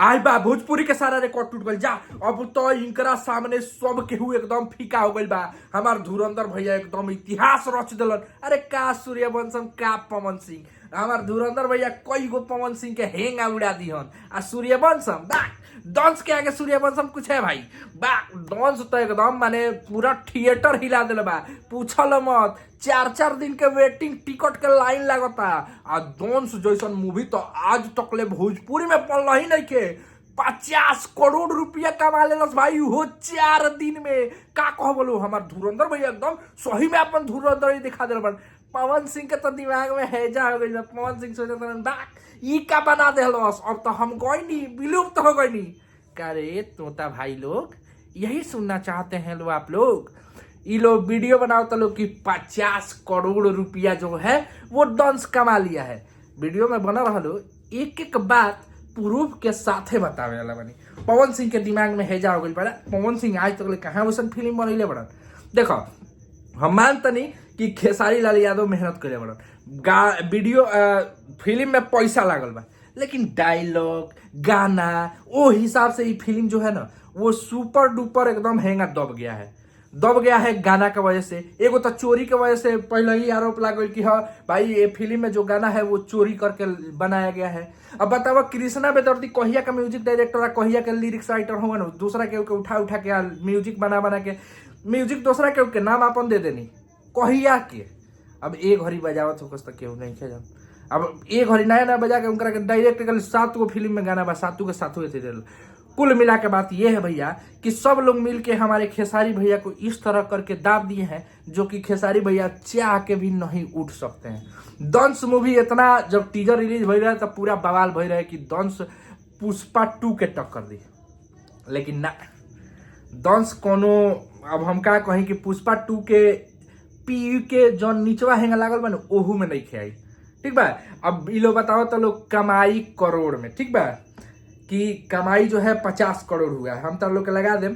आई बा भोजपुरी के सारा रिकॉर्ड टूट गइल। जा, अब तो इनकरा सामने सब केहू एकदम फीका हो गइल बा। हमार धुरंधर भैया एकदम इतिहास रच देलन। अरे का सूर्यवंशम, का पवन सिंह, हमार धुरंधर भैया कई गो पवन सिंह के हेंगा उड़ा दिहन। आ सूर्यवंशम बा, डांस के आगे सूर्यवंशम कुछ है भाई? बा, डांस तो एकदम माने पूरा थिएटर हिला दिल बा, पूछल मत। 4-4 दिन के वेटिंग टिकट के लाइन लागता। आ डांस जैसन मूवी तो आज तक ले भोजपुरी में पड़ल ही नहीं के। 50 करोड़ रुपया कमा लेलस भाई हो 4 दिन में। का कह बोलू, हमार धुरंधर भैया एकदम सही में अपन धुरंधर ही दिखा दिल बन। पवन सिंह के तो दिमाग में हैजा हो गई। पवन सिंह सोचत रहन, बा, ई का बना देहलस, अब तो हम गइनी, विलुप्त हो गइनी। का रे तोता भाई लोग, यही सुनना चाहते हैं लो आप लोग? ये लोग वीडियो बनाओ तो लोग कि 50 करोड़ रुपया जो है वो डांस कमा लिया है। वीडियो में बना रहा लो, एक एक बात प्रूफ के साथे बतावे वाला बनी। पवन सिंह के दिमाग में हैजा हो गई बड़ा। पवन सिंह आज तक ले कहाँ वैसन फिल्म बनैले बड़न? देखो, हम मानतनी कि खेसारी लाल यादव मेहनत करे बड़न, गा वीडियो फिल्म में पैसा लागल बा, लेकिन डायलॉग, गाना, वो हिसाब से ये फिल्म जो है ना, वो सुपर डुपर एकदम हेंगा दब गया है, दब गया है गाना के वजह से। एगो तो चोरी के वजह से पहले ही आरोप लागल कि हाँ भाई, ये फिल्म में जो गाना है, वो चोरी करके बनाया गया है। अब बताओ, कृष्णा बेदर्दी कहिया का म्यूजिक डायरेक्टर, कहिया के लिरिक्स राइटर होगा ना? दूसरा के उठा उठा के म्यूजिक बना बना के, म्यूजिक दूसरा के नाम अपन दे देनी कहिया के। अब एक घड़ी बजावत हो तो केहू नहीं जान। अब एक घड़ी नया नया बजा के उनकरा के डायरेक्ट कल सात गो फिल्म में गाना बा, सातों के सातों दे दिल। कुल मिला के बात यह है भैया कि सब लोग मिल के हमारे खेसारी भैया को इस तरह करके दाब दिए हैं, जो कि खेसारी भैया चाह के भी नहीं उठ सकते हैं। दंश मूवी इतना जब टीजर रिलीज भई रहा तब पूरा बवाल भई रहा कि दंश पुष्पा 2 के टक्कर दी, लेकिन ना, दंश कोनो, अब हम का कहीं कि पुष्पा 2 के पी के जौन निचवा हेंगा लागल बा न, ओहू में नहीं खेआई। ठीक बा? अब ई लोग बताओ तो लोग कमाई करोड़ में, ठीक बा, कि कमाई जो है 50 करोड़ हुआ है। हम तो लोग के लगा देम,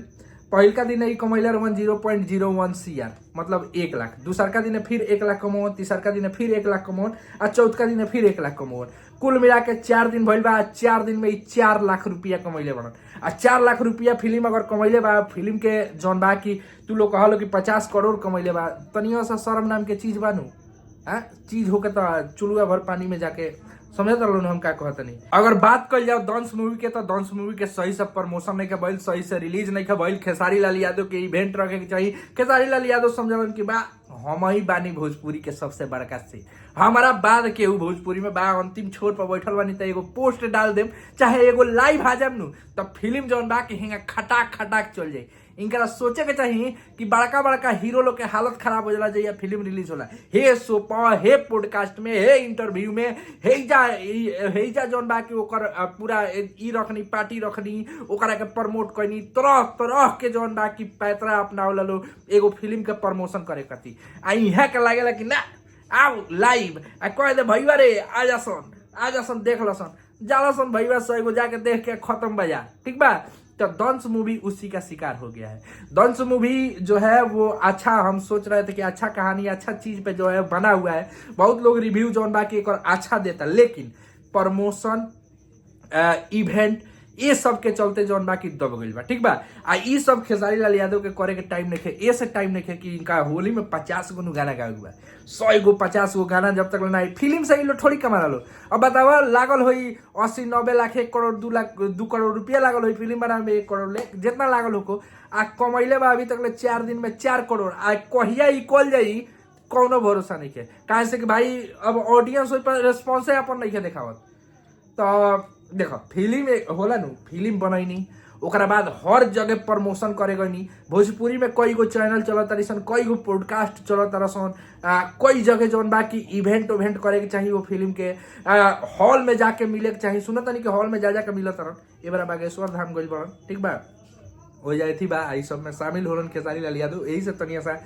पहिलका दिन ई कमैले रहन 0.01 CR, मतलब 1 लाख। दूसरका दिन फिर 1 लाख कमौन, तीसरका दिन फिर 1 लाख कमौन आ चौथका दिन फिर 1 लाख कमौन। कुल मिला के 4 दिन भइल बा। 4 दिन में ई 4 लाख रुपया कमैले बड़न। आ 4 लाख रुपया फिल्म अगर कमैले बा, फिल्म के जौन बा कि तू लोग कहलो कि 50 करोड़ कमैले बा, तनियो सा शर्म नाम के चीज बानू? आ चीज होके तो चुलुआ भर पानी में जाके समझ लो हम का कहतनी। अगर बात कल जाओ दंश मूवी के, तो दंश मूवी के सही से प्रमोशन नहीं के भइल, सही से रिलीज नहीं के भइल। खेसारी लाल यादव के इवेंट रखे के चाहिए। खेसारी लाल यादव समझलन कि बा, हम ही बानी भोजपुरी के सबसे बड़का से, हमारा बाद केहू भोजपुरी में बा अंतिम छोर पर बैठल बानी, त एगो पोस्ट डाल देम, चाहे एगो लाइव आ जाम नु, तब फिल्म जौन बा कि हिंगा खटाक खटाक चल जाई। इनकरा सोचे के चाहिए कि बड़का बड़का हीरो लोग के हालत खराब हो जाला जहिया फिल्म रिलीज होला। हे शो पर, हे पॉडकास्ट में, हे इंटरव्यू में, हे जा जौन बा कि ओकर पूरा ई रखनी, पार्टी रखनी, ओकरा के प्रमोट करनी, तरह तरह के जौन बा कि पैतरा अपनावला लो एगो फिल्म के प्रमोशन करे खातिर। आ इहाँ के लागेला कि ना, आओ लाइव आ कह दे, भैया रे, आ जा सन, आ जा सन, देख लसन, जाला सन भैया, सौ एगो जाके देख के खत्म बजा। ठीक बा? तो दंश मूवी उसी का शिकार हो गया है। दंश मूवी जो है वो अच्छा, हम सोच रहे थे कि अच्छा कहानी, अच्छा चीज पे जो है बना हुआ है। बहुत लोग रिव्यू जौन बाकी एक और अच्छा देता, लेकिन प्रमोशन, इवेंट, ये सब के चलते जौन बाकी दब गइल बा। ठीक बा? आ ई सब खेसारी लाल यादव के करे के टाइम नहीं है। ए से टाइम नहीं है कि इनका होली में 50 गो नु गाना गावे के बा, 100 गो, 50 गो गाना जब तक ना आई। फिल्म से ई लोग थोड़ी कमा लो। अब बतावा, लागल होई 80-90 लाख, 1 करोड़, 2 लाख, 2 करोड़ रुपया लागल होई फिल्म बनावे में, 1 करोड़ ले जितना लागल होको। आ कमैले बा अभी तक ले 4 दिन में 4 करोड़। आ कहिया ई कल जाई, कौनो भरोसा नहीं है। काहे से कि भाई, अब ऑडियंस ओइ पर रिस्पॉन्स अपन नहीं है देखावत। तो देखो, फिल्म होला नु, फिल्म बनैनी, ओकरा बाद हर जगह प्रमोशन करे गईनी। भोजपुरी में कई गो चैनल चलत सन, कई गो पॉडकास्ट चलत सन, कई जगह जौन बाकी इवेंट उवेंट करे के चाहिए। वो फिल्म के हॉल में जाके मिले के चाहिए। सुनत तनी कि हॉल में जा जाके मिलत रहन। ए बार बागेश्वर धाम गइल बड़न। ठीक बा? हो जाए थी बा, ई सब में शामिल होलन खेसारी लाल यादव, यही से तनिया सा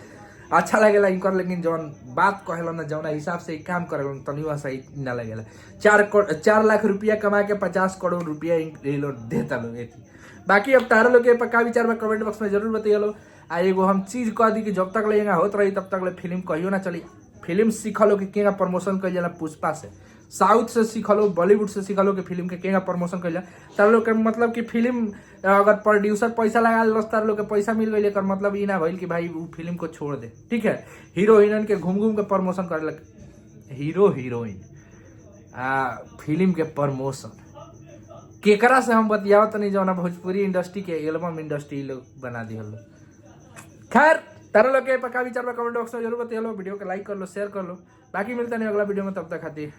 अच्छा लगेला इनकर। लेकिन जौन बात कहेलन ना, जौना हिसाब से ई काम करेलन, तनियो सही ना लगेला। 4 लाख रुपया कमा के 50 करोड़ रुपया ई लोग देता लोग एथी। बाकी अब तारा लोग के पक्का विचार में कमेंट बॉक्स में जरूर बताइए लो। आ एगो हम चीज कह दी कि जब तक ले होत रही, तब तक ले फिल्म कहियो ना चली। फिल्म सीखलो कि केगा प्रमोशन कइल जाला पुष्पा से। साउथ से सीखलो, बॉलीवुड से सीखलो कि फिल्म के केगा प्रमोशन कइल। तार लोग के मतलब कि फिल्म अगर प्रोड्यूसर पैसा लगा लेलस, तार लोग के पैसा मिल गइल, एकर मतलब ई ना भइल कि भाई उ फिल्म को छोड़ दे। ठीक है, हीरो हीरोइन के घूम घूम के प्रमोशन करे लग, हीरो हीरोइन आ फिल्म के प्रमोशन केकरा से हम बतियाव तनी, जौना भोजपुरी इंडस्ट्री के एल्बम इंडस्ट्री लोग बना दिहल। खैर, तारा लोग के पक्का विचार में कमेंट बॉक्स में जरूर बतिया लो। वीडियो के लाइक कर लो, शेयर कर लो। बाकी मिलता नहीं अगला वीडियो में, तब तक खातिर।